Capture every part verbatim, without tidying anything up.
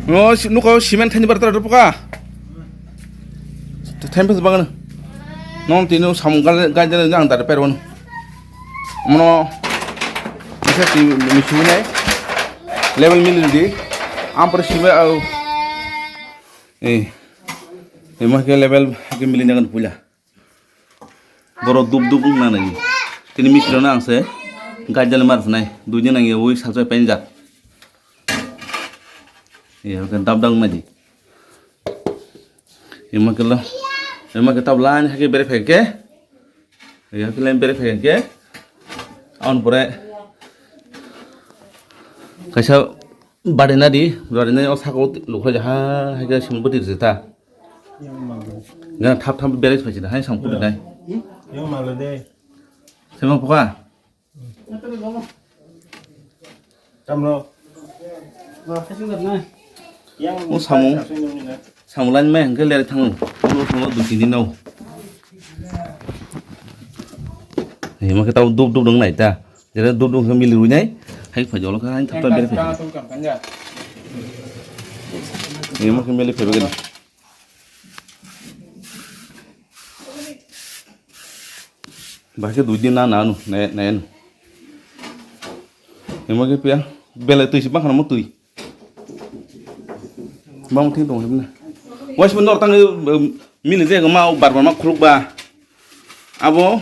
No, si-, nuko cement thani bar tara poka. Thani pas bangan. Non tino sam gal gal jana jang tar per wan. Mono. Bisa ti misu nai. Level mil di. Am par sibe au. Eh. Ema ke level ke mil jangan pula. Borok dup dup wngna nai. Tini mistri no ang se gaidal mar nai. Dui din ang yawi salsa penjak. Iya, kan dap dap nai di. Ema kelo, ema ke tab line hake bere phai ke. Iya, ke line bere phai ke. Aun pore kaisa bari na di, bari na o sako lukha jaha hake sim boti jeta. Yang malu. Yang thap thap bere phai jeta, hai sam kudu nai. Yang malu de. Semang poka. Tamro. O samung, samung lain mai hingke leri thango. O samung dui tini nau. Ni ma ke tau dup dup dong nai ta. Jere dup dup hingke mili rui nai. Hai phai jolo kha hai thap thap bere phai. Ni ma ke mili phai begini. Bahai khe dui din na nanu, nai, nai anu. Emo khe piya, belai twi si bangkha mo twi. Bang thing tong himna. Wais mo nor tang, um, mili je ma bar bar ma khuluk ba. Abo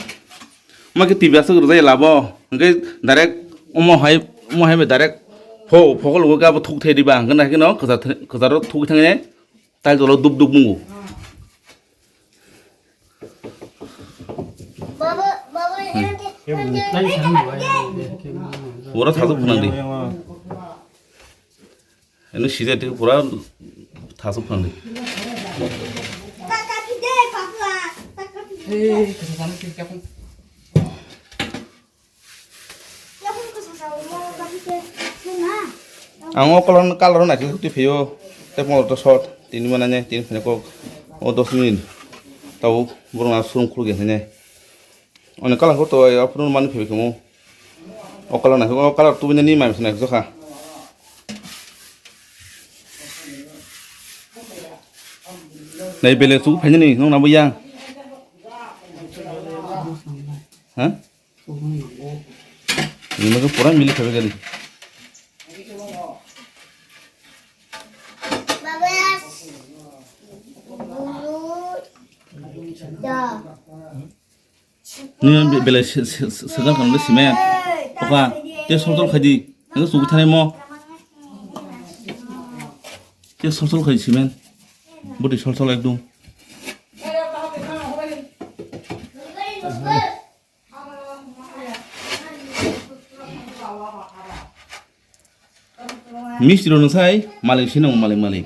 ma khe twi ba suk rwjai labo. Hingke direct omo hai, omo hai direct pho, phokol go abo thuk thai diba. Hingke nai khe no kwchar, kwcharo thuk thang ne. Tai jolo dup dup mungo. Pura thasuk phunang di. Eno sijak twi pura thasuk phunang di. Ang o color, color naikhe twi phaio, tei mo to short, tini mana ne, tini phane kok, o dos minute, tau borok na sum khulge hene. Oni color ko to, aphuru mani phai kamo. O color naikhe, o color tubini ni mai naikhe jokha. Nai bele su phaini ni, nong na bo yang. Ha? Ini mah pura mili khabe gari. Ni be-, bele se-, se-, se-, segan kan le simen. Oka, te sol sol khaidi. Nang sugu thane mo. Te sol sol khaidi simen. Budi sol sol ekdom. Mistri rok no sai malik sino malik malik.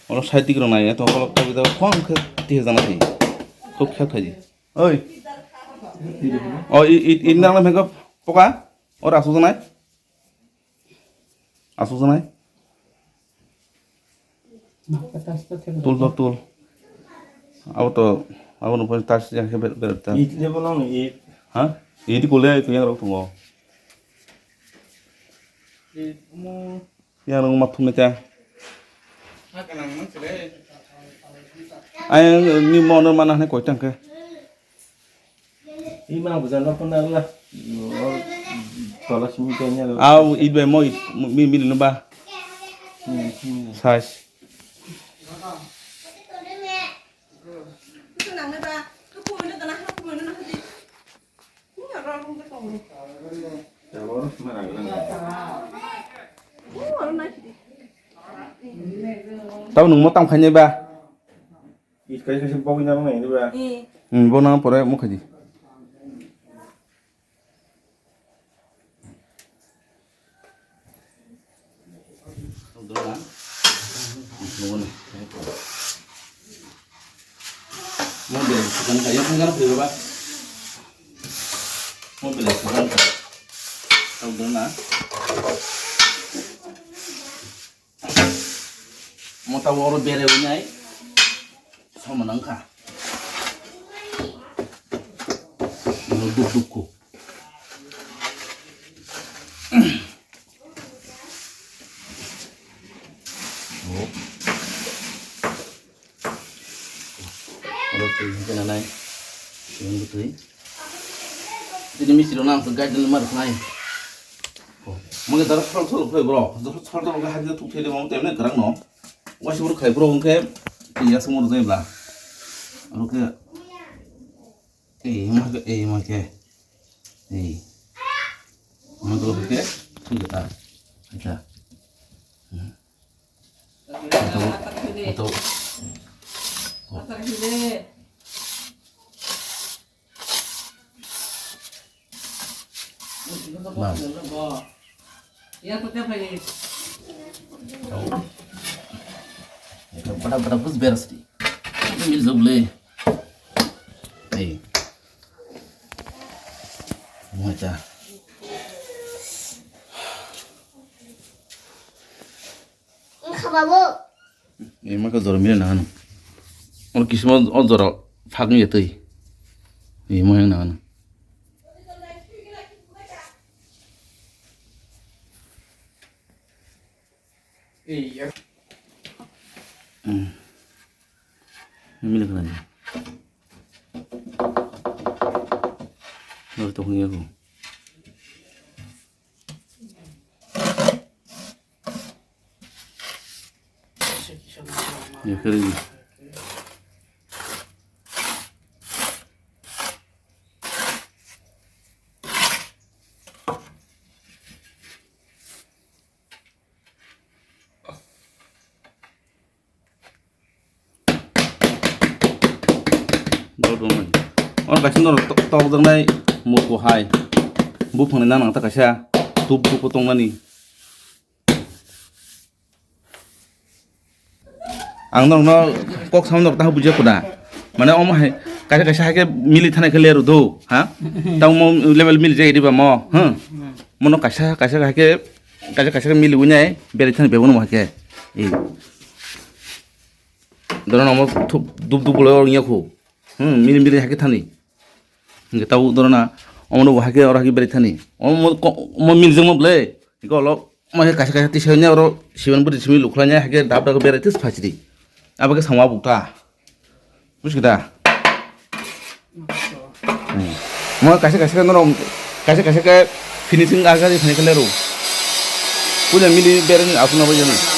Oro sai tik rok nai to kolok to bidal khong khe tihir jana thai. Khub khe thai. Oi. O i i i nang na mega poka. Ora asuk janai. Asuk janai. Tul to tul. Abo to abo no pon tas yang ke ber ber tas. It le bono it. Ha? It ko le ko yang rok tongo. It mo. Yang rok ma thum ta. Ay ni mo no mana ne koi tang ke. Ima buja no pun la. Tola simi kanya. Au, it bai mo, it, mi, mi, no ba. Hmm, hmm. Size. Tau nung mo tang khainai ba? Is kaisa kaisa bogwi nang nai ba? Hmm, bo nang pore mo khaji. Mo bere sukan kaya pun kan pura ba. Mo bere sukan ka. Tau dona. Mota oro bere winai. Sama nangkha. Duk duk ko. Oh. Oro twi hwnkhe nanai. Twi hwnkhe twi. Tini misirok nang guide nang mar khnai. Oh. Mage dara thol thol khlai bro. Thol thol khlai hajda thuk thai de mo temne kwrang no. Waisa bro khlai bro hwnkhe twi ya sumur jai bla. Oro khe. Ei, ma ke, ei, ma ke. Ei. Ma ke, ke, ke ta. Acha. Hmm. Atau, atau. Bas. Pada pada bus beres di. Mil jok le. Ei. Macha. Khababu. Ei maka jora mile na hanu. Or kisma o jora phagni yatoi. Ei mo yang na hanu. Hmm. Mile khna ni. Nor to hung yago. Ya kali. Dol dol mai. Ono kaisa norok tok, tokjaknai muku hai. Buphangni nang nang ta kaisa tup tup tongnani. Ang norokno kok samani norok tamo bujiya kuda. Mane omo hai kaisa kaisa hai khe mili thanai khe leru do, ha? Tamo mo level mili jai diba mo, ha? Mono kaisa kaisa hai khe kaisa kaisa khe mili winai beri thani bebono mo hai khe. Ei. Doro no mo thup dup dup bolo nya khu. Hmm, mili mili hai khe thani. Hingke tabo doro na, omo no bo hai khe oro hai khe beri thani. Omo ko-, omo mili jengmo ble. Hingke olo, omo hai kaisa kaisa tisa nya oro siben bwrwi simi lukhlai nya hai khe dap dap beri tis phachiri. Abo khe samwa bukta. Buji khe da? Hmm. Mo kaisa kaisa khe norok, kaisa kaisa khe finishing aga di phani khe leru. Puja mili beri ni asuna bo jani.